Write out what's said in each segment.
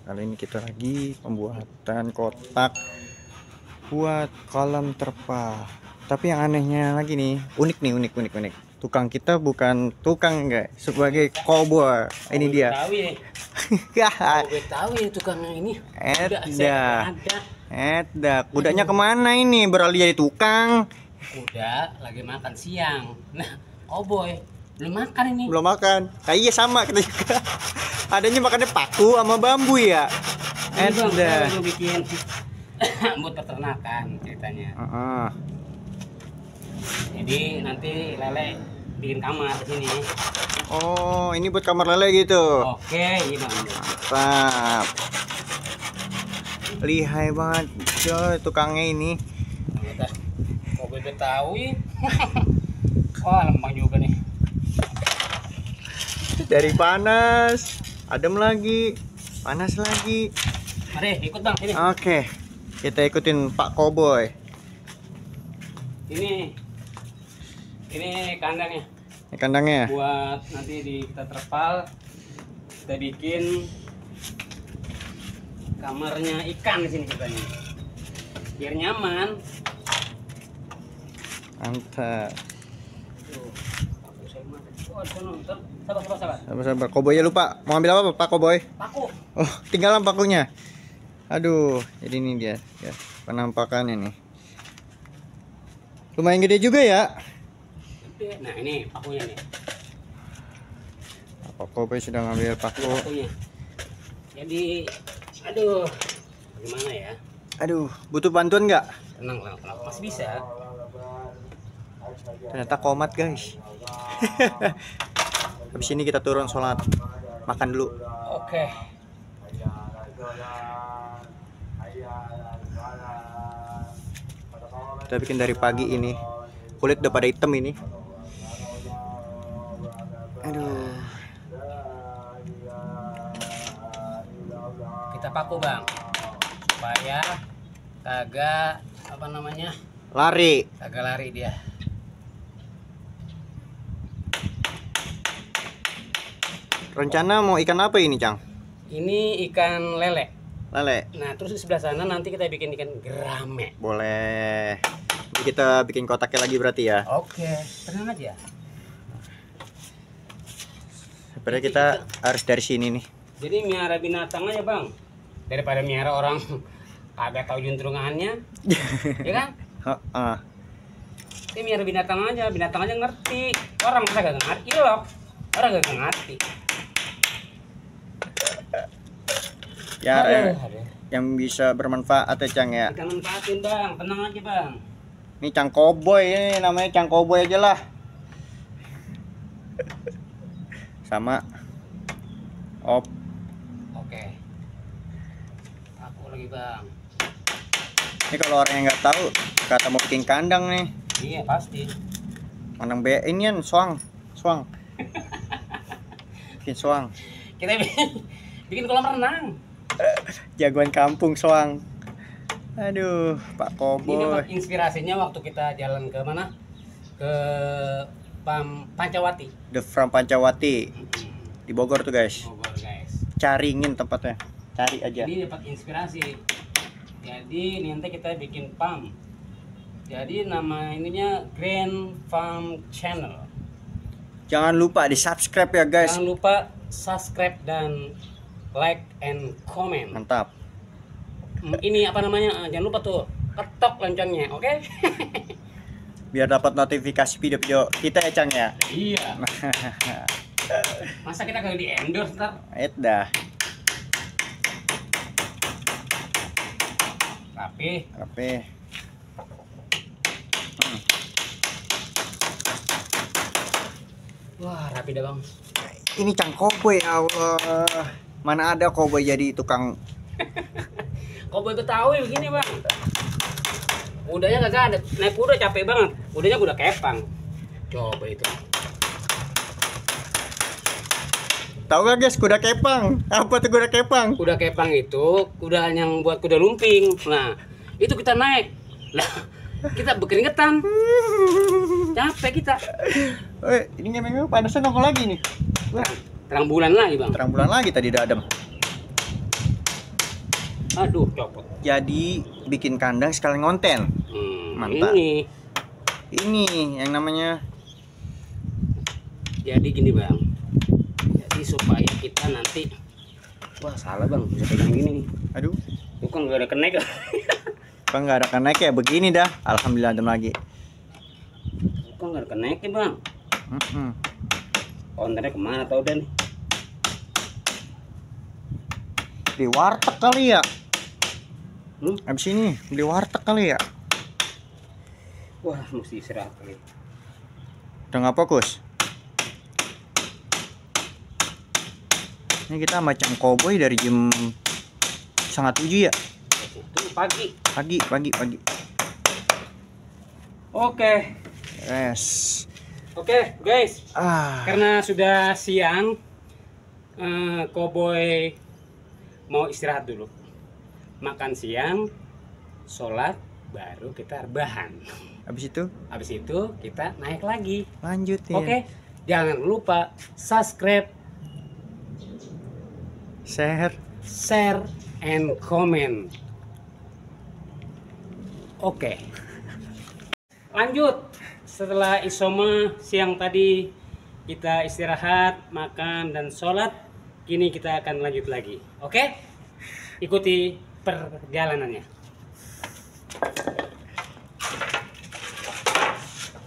Kali ini kita lagi pembuatan kotak buat kolam terpal. Tapi yang anehnya lagi nih, unik. Tukang kita bukan tukang enggak, sebagai koboi. Ini dia. Betawi tukang ini. Edda, kudanya kemana ini? Beralih jadi tukang. Kuda lagi makan siang. Nah, koboi belum makan ini. Belum makan. Iya sama kita juga. Adanya makannya paku sama bambu ya. Edda bikin buat peternakan ceritanya. Jadi nanti lele bikin kamar di sini. Oh, ini buat kamar lele gitu. Oke, ini Bang. Mantap. Lihai banget coy tukangnya ini. Koboi Betawi. Wah, lempang juga nih. Dari panas, adem lagi, panas lagi. Mari ikut Bang sini. Oke, kita ikutin Pak Koboi. Ini kandangnya. Ini kandangnya. Buat nanti kita terpal, kita bikin kamarnya ikan di sini katanya. Biar nyaman. Mantap. Sabar. Koboi lupa. Mau ambil apa Pak Koboi? Paku. Oh, tinggalan pakunya. Aduh, jadi ini dia ya, penampakannya nih. Lumayan gede juga ya. Nah, ini pakunya nih. Pak Koboi sudah ngambil paku. Pakunya. Jadi, aduh, gimana ya? Aduh, butuh bantuan nggak? Tenang, masih bisa. Ternyata komat guys. Habis ini kita turun sholat, makan dulu. Oke. Kita bikin dari pagi ini. Kulit udah pada hitam ini. Aduh. Kita paku Bang, supaya kagak Lari. kagak lari dia. Rencana mau ikan apa ini, Cang? Ini ikan lele. Lele. Nah, terus di sebelah sana nanti kita bikin ikan gerame. Boleh. Jadi kita bikin kotaknya lagi berarti ya. Oke, tenang aja. Sebenarnya kita harus dari sini nih. Jadi miara binatang aja Bang, daripada miara orang kagak tahu juntrungannya. Ya kan? Heeh. Ini miara binatang aja ngerti. Orang kagak ngerti loh. Orang kagak ngerti. Ya, Aduh. yang bisa bermanfaat ya, Cang ya. Kita manfaatin Bang, tenang aja Bang. Ini Cang Koboi ini namanya Cang Koboi aja lah. Sama op. Oke. Aku lagi Bang. Ini kalau orang yang nggak tahu kata mau bikin kandang nih. Iya pasti. Kandang ini kan suang. Bikin suang. Kita bikin kolam renang. Jagoan kampung soang. Aduh, Pak Ini Koboi. dapat inspirasinya waktu kita jalan ke mana? Ke Pancawati. The From Pancawati di Bogor tuh guys. Bogor guys. Caringin tempatnya. Cari aja. Ini dapat inspirasi. Jadi nanti kita bikin farm. Jadi nama ininya Grand Farm Channel. Jangan lupa di subscribe ya guys. Jangan lupa subscribe dan like and comment. Mantap. Ini apa namanya? Jangan lupa tuh ketok loncengnya, oke? Biar dapat notifikasi video-video kita ya Cang ya. Iya. Masa kita kagak di endorse ntar? Dah. Rapi. Wah, rapi dah Bang. Ini Cang Koboi ya Allah. Mana ada Koboi jadi tukang. Koboi Betawi begini Bang. Kudanya kagak ada. Naik kuda capek banget. Kudanya kuda kepang. Coba itu. Tahu gak guys kuda kepang? Apa tuh kuda kepang? Kuda kepang itu kuda yang buat kuda lumping. Nah, itu kita naik. Lah, kita berkeringetan. Capek kita. Ini memang panasnya nongol lagi nih. Terang bulan lagi Bang. Terang bulan lagi tadi udah adem. Aduh, copot. Jadi bikin kandang sekalian ngonten. Mantap. Ini yang namanya. Jadi gini bang. Jadi supaya kita nanti, wah salah bang, bisa pegang gini nih. Aduh, Bukan gak ada kenek. bang nggak ada kenaik ya begini dah. Alhamdulillah ada lagi. Bukan gak ada kenek bang. Kontennya kemana tau udah nih? Di warteg kali ya. Hmm? Abis ini di warteg kali ya. Wah, mesti istirahat kali. Udah nggak fokus. Ini kita macam koboi dari jam 6:30 ya. Itu pagi. Pagi. Oke. Yes. Oke, guys. Karena sudah siang, Koboi mau istirahat dulu. Makan siang, sholat, baru kita rebahan. Habis itu kita naik lagi. Lanjutin. Oke. Jangan lupa subscribe, share, and comment. Oke. Lanjut. Setelah isoma siang tadi kita istirahat, makan dan sholat, kini kita akan lanjut lagi. Oke? Ikuti perjalanannya.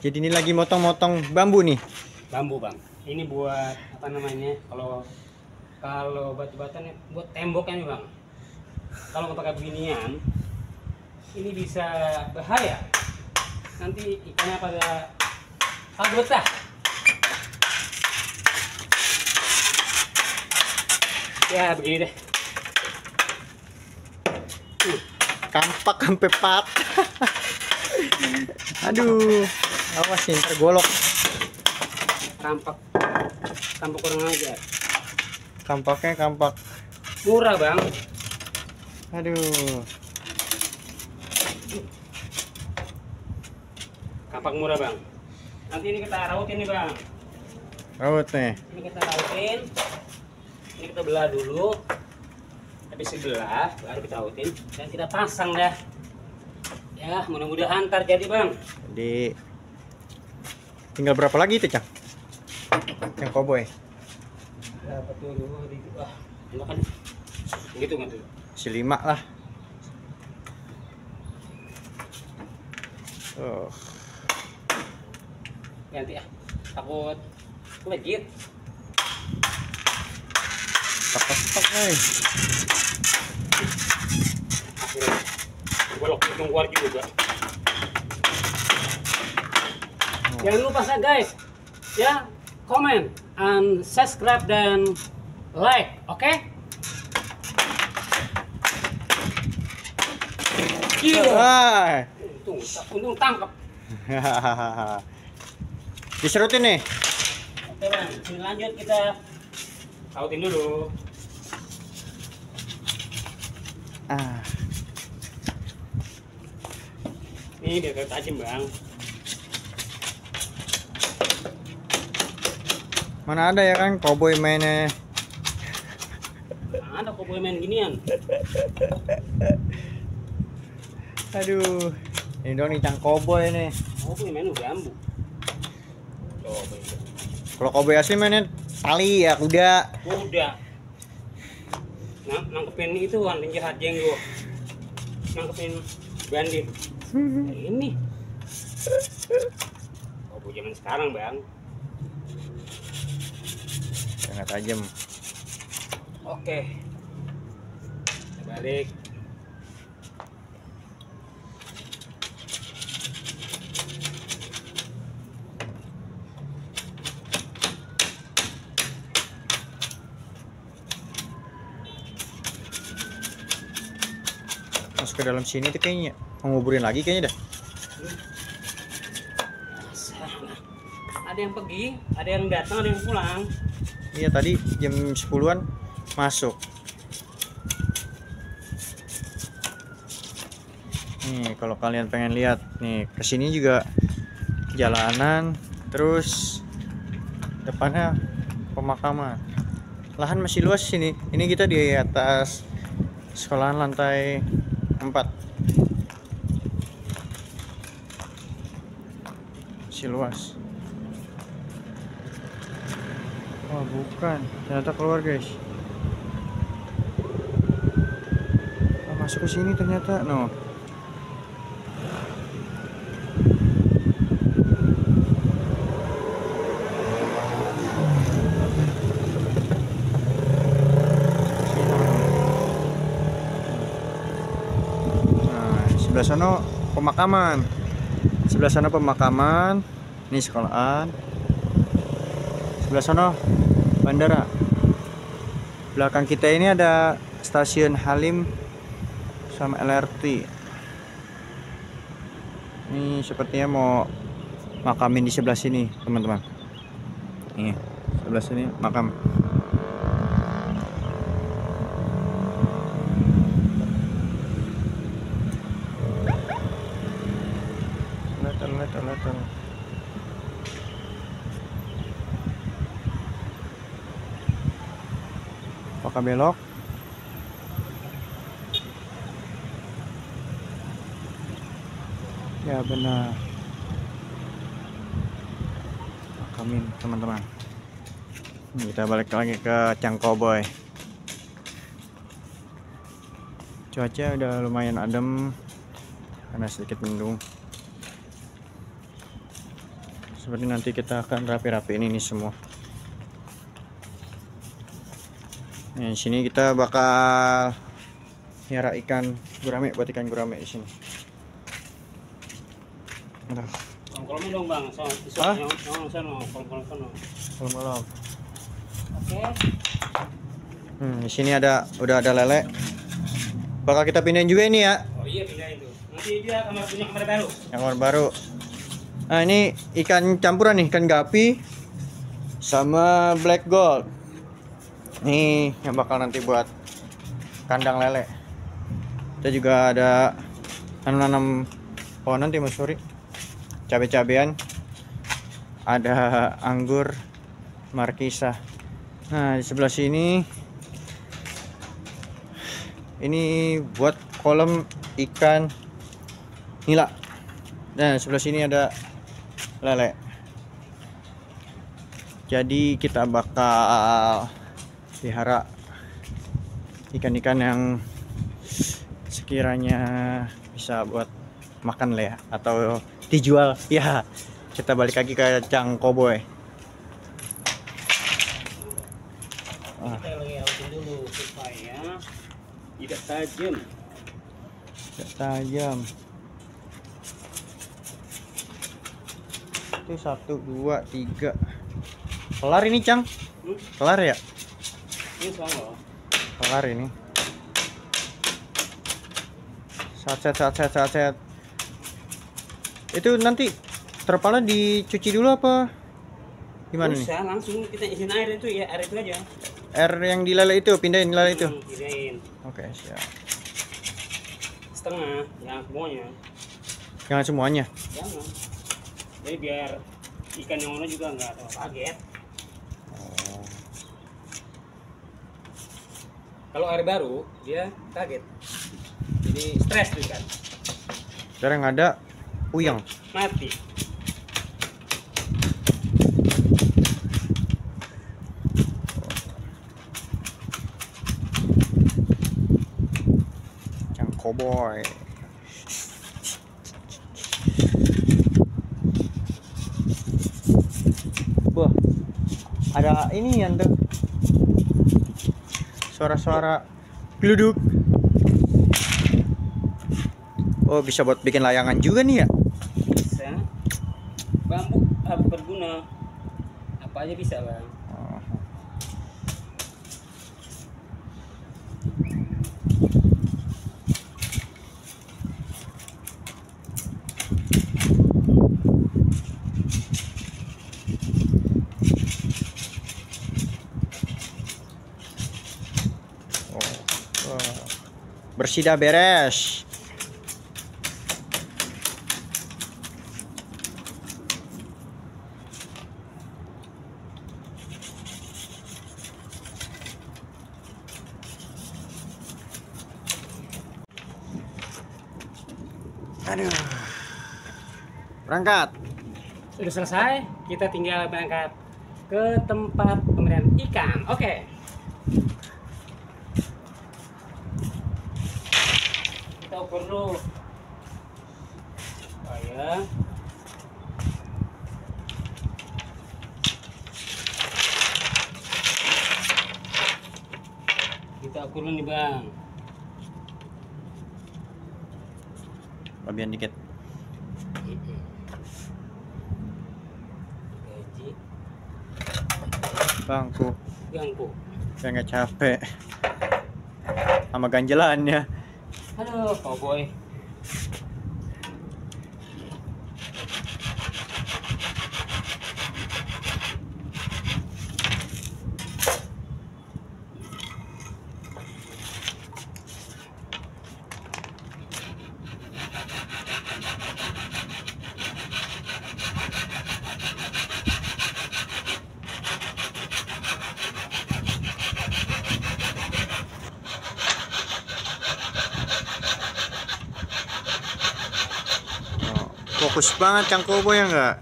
Jadi ini lagi motong-motong bambu nih. Bambu bang. Ini buat apa namanya? Kalau batu-batan buat temboknya nih bang. Kalau nggak pakai beginian, ini bisa bahaya. Nanti ikannya pada betah. Ya begini deh. Kampak sampai patah. Aduh, awas nih tergolok. Kampak kurang aja. Kampaknya kampak. Murah bang. Aduh. Kampak murah bang. Nanti ini kita rautin nih bang. Raut nih. Ini kita rautin. Ini kita belah dulu. Habis dibelah baru kita rautin dan kita pasang dah. Ya mudah-mudahan ntar jadi bang. Jadi tinggal berapa lagi itu Cang? Yang koboi. Berapa tuh dulu? Wah, enggak kan? Gitu nggak tuh? Si 5 lah. Oh. Ganti ya. Takut legit. Tak. Akhirnya golok itu keluar juga. Jangan lupa guys, ya comment, and subscribe dan like, oke? Gila. Untung tangkap. Diserutin nih. Oke bang, sini lanjut kita sautin dulu. Ini biar tajam bang. Mana ada ya kan koboi mainnya. Ada kok boleh main ginian. Aduh, ini dong nih Cang koboi nih. Oh boleh main bambu. Coba itu. Kalau koboi asli mainnya tali ya kuda. Udah. Nangkepin itu anjing jahat jenggo. Nangkepin bandit. Nah, ini. Oh zaman sekarang bang. Sangat tajam. Oke. Kita balik. Masuk ke dalam sini tuh kayaknya mau nguburin lagi kayaknya dah. Ada yang pergi, ada yang datang, ada yang pulang. Iya tadi jam 10-an masuk. Nih kalau kalian pengen lihat nih kesini juga jalanan, terus depannya pemakaman. Lahan masih luas sini. Ini kita di atas sekolahan lantai 4. Masih luas. Oh bukan, ternyata keluar guys. Oh, masuk ke sini ternyata, no. Nah, sebelah sana pemakaman. Sebelah sana pemakaman. Ini sekolahan. Sebelah sana bandara. Belakang kita ini ada stasiun Halim sama LRT. Ini sepertinya mau makamin di sebelah sini, teman-teman. Nih, sebelah sini makam. Letter. Apakah belok? Ya benar. Makamin teman-teman. Kita balik lagi ke Cangkoboy. Cuaca udah lumayan adem karena sedikit mendung. Seperti nanti kita akan rapi-rapiin ini semua. Nah, di sini kita bakal nyara ikan gurame, buat ikan gurame di sini. Aduh. Kolom-kolomnya dong bang, Hah? yang sana, kolom-kolom. Belum. Oke. Di sini udah ada lele. Bakal kita pindahin juga ini ya. Oh iya pindah itu. Nanti dia punya kamar baru. Yang kamar baru. Nah ini ikan campuran nih, ikan gapi sama black gold. Nih yang bakal nanti buat kandang lele. Kita juga ada nanam pohonan timusuri, cabai-cabean, ada anggur markisa. Nah di sebelah sini ini buat kolam ikan nila. Nah sebelah sini ada lele. Jadi kita bakal pelihara ikan-ikan yang sekiranya bisa buat makan lah ya, atau dijual ya. Kita balik lagi ke Cangkoboy. Kita lagi outin dulu supaya tidak tajam. Tidak tajam. Itu 1, 2, 3. Kelar ini Cang? Kelar ya? Ini sama. Kelar ini. Set. Itu nanti terpala dicuci dulu apa gimana nih? Bisa langsung kita isiin air itu ya, air itu aja. Air yang di lele itu pindahin lele itu. Pindahin. Oke, siap. Setengah, jangan semuanya. Jangan semuanya. Jangan. Jadi biar ikan yang mana juga nggak terlalu kaget. Oh. Kalau air baru dia kaget. Jadi stres tuh kan. Sekarang ada puyeng. Mati. Cangkoboy. Wah, ada ini yang tuh suara-suara geluduk. Oh, bisa buat bikin layangan juga nih ya. Bisa. Bambu berguna. Apa aja bisa bang. Oh. Bersih dah, beres. Aduh. Berangkat. Sudah selesai, kita tinggal berangkat ke tempat pemberian ikan. Oke. Kita ukur dulu. Supaya kita ukur dulu nih bang. Lebihan dikit. Gaji Bangku. ganggu. Saya nggak capek. Sama ganjelannya. Halo, cowboy. Oh, fokus banget Kang Kobo ya nggak?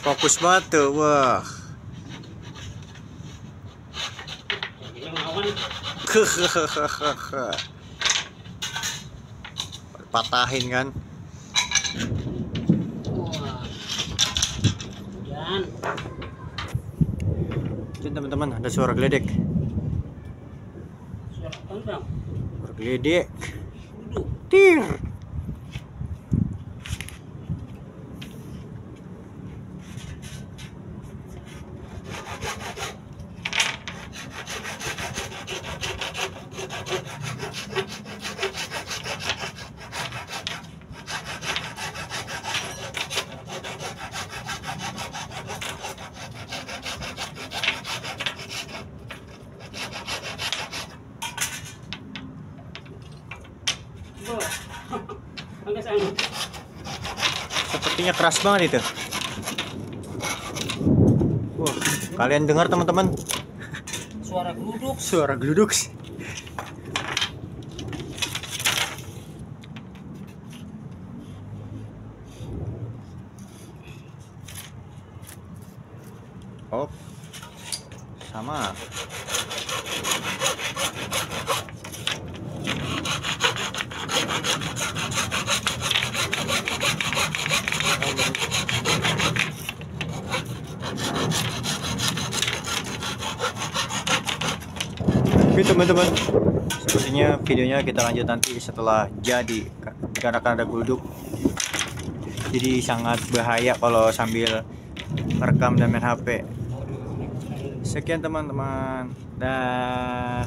Fokus banget tuh, wah. Kita melawan. Patahin kan? Wah. Kemudian Jadi teman-teman ada suara geledek. suara apa bang? Suara geledek. Duduk. Tir. Wah. Angkat sana. Sepertinya keras banget itu. Wah, kalian dengar teman-teman? Suara geluduk. Suara geluduk. Oh, sama. Oke teman-teman, sepertinya videonya kita lanjut nanti setelah jadi, karena akan ada geluduk. Jadi sangat bahaya kalau sambil merekam dan main HP. Sekian teman-teman, dah.